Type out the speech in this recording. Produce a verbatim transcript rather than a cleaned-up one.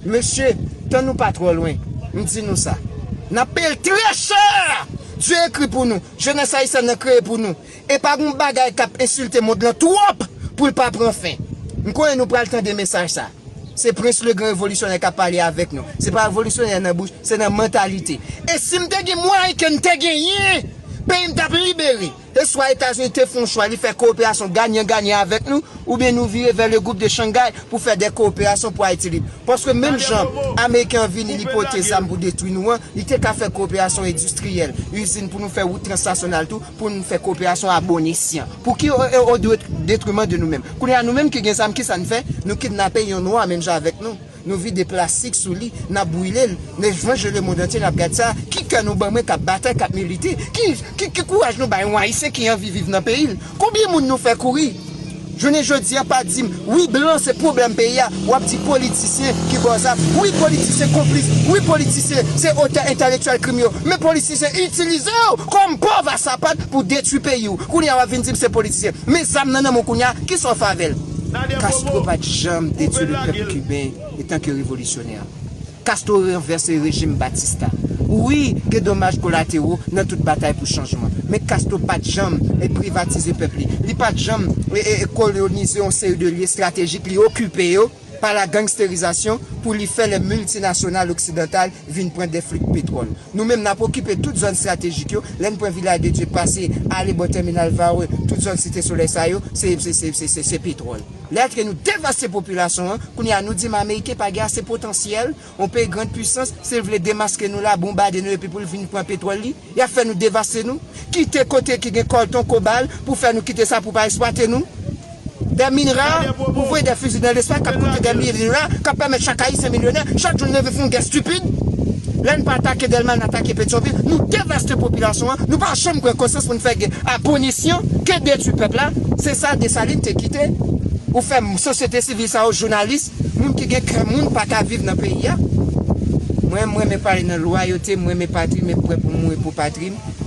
Mesye, tan nou pa twò lwen. M di nou sa. N ap peye l trè chè! Dye ekri pou nou. Jenès ayisyèn nan kreye pou nou. E pa gon bagay k ap ensilte mond lan twòp pou l pa pran fen. M konnen nou pral tande mesaj sa. Se Prens le Gran Revolisyonè k ap pale avèk nou. Se pa revolisyonè nan bouch, se nan mantalite. E si m te gen mwayen ke n te genyen, peyi m t ap libere. E swa Etazini te fè yon chwa, li fè kowoperasyon ganyan ganyan avèk nou, oubyen nou vire vè le gwoup de Shanghai pou fè de kowoperasyon pou Ayiti lib. Paske menm jan Ameriken an vini, li pote zam pou detwi nou an, li te ka fè kowoperasyon endistriyèl, izin pou nou fè wout transnasyonal tou, pou nou fè kowoperasyon a bon esyan. Pou ki o, o, o dwe detriman de nou menm? Kounye a nou menm ki gen zam, ki sa n fè? Nou kidnape yon nwa menm jan avèk nou. Nou vide plastik sou li, n ap brile l, n evanjele mond antye, n ap gad sa, ki kè nou ban mwen k ap batay, k ap milite, ki, ki, ki kouraj nou bay yon Ayisyen ki anvi viv nan peyi l? Konbyen moun nou fè kouri? Jounen jodi a, pa di m, wi, blan se pwoblèm peyi a, w ap di politisyen ki ba w zam, wi, politisyen konplis, wi, politisyen se otè entèlektyèl krim yo, men politisyen itilize w kòm pòv a sapat pou detwi peyi w. Kounye a, w ap vin di m se politisyen. Men zam nan nan men w kounye a, kisa w fè avè l? Castro pa t janm detwi le pèp kiben etanke revolusyonè. Castro ranvèse rejim Batista. Wi, gen domaj kolatero nan tout batay pou chanjman. Men Castro pa t janm, e, privatize pèp li. Li pa t janm, e, e, e, kolonize yon seri de lye estratejik li okipe yo pa la gangsterizasyon pou li fè lè miltinasyonal oksidantal vin pran de flik petwòl. Nou menm, n ap okipe tout zòn estratejik yo. Lè n pran Vilaj de Dye, pase, ale bò tèminal Varreux, tout zòn Site Solèy sa yo, se, se, se, se, se, se petwòl. Lè ke nou devaste popilasyon an, kounye a nou di m Ameriken pa gen ase potansyèl, yon peyi grann pwisans, si l vle demaske nou la, bonbade nou epi pou l vin pran petwòl li, y ap fè nou devaste nou, kite kote ki gen kòlton, kobal, pou fè nou kite sa pou pa eksplwate nou. De minra, pou voye de fizi nan lespas k ap koute de milye de dola, k ap pèmèt chak Ayisyen milyonè, chak jou n leve fè yon gè estipid. Lè n pa atake Dèlma, n atake Petyonvil, nou devaste popilasyon an, nou pa janm pran konsyans pou n fè gè a bon esyan, ke detwi pèp la. Se sa Desalin te kite. Ou fè m, sosyete sivil sa yo, jounalis, moun ki gen kè moun pa ka viv nan peyi a. Mwen, m renmen pale nan lwayote, m renmen patri m, e m prè pou mouri pou patri m.